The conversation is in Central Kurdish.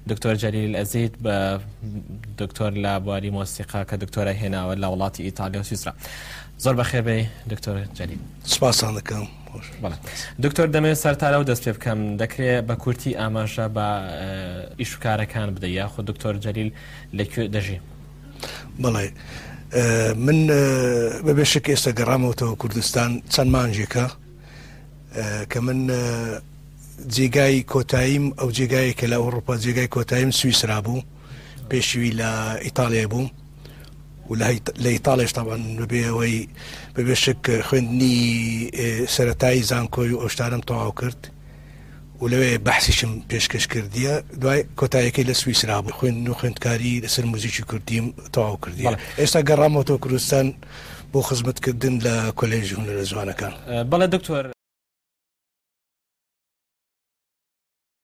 دکتۆر جەلیل ئەزید بە دکتۆر لە بواری مۆسیقا کە دکتۆرای هێناوە لە وڵاتی ئیتالیا و سویسرا. زۆر بەخێر بێی دکتۆر جەلیل. سپاستان دەکەم. بەڵێ دکتۆر دەمەوێت سەرتا لەو دەست پێ بکەم دەکرێ بە کورتی ئاماژە بە ئیش و کارەکان بدەی یاخود دکتۆر جەلیل لە کوێ دەژی؟ بەڵێ من بەبێ شک ئێستا گەڕامەوەتەوە کوردستان چەند مانگێکە کە من جێگای کۆتاییم ئەو جێگایە کە لە ئەوروپا جێگای کۆتاییم سویسرا بوو پێشوی لە ئیتاڵیای بووم و لە ئیتاڵیش تاوان بەبێ ئەوەی بەبێ شک خوێندنی سەتایی زانکۆی و ئەوشتانم تەواو کرد و لەوێ بەحسیشم پێشکەش کردیە دوای کۆتایەکەی لە سویسرا بوو خوێندن و خوێندکاری لەسەر موزیکی کوردیم تەواو کردیە ئێستا گەڕامەوەتەوە کوردستان بۆ خزمەتکردن لە کۆلێژی هونەرە جوانەکان. بەڵێ دکتۆر.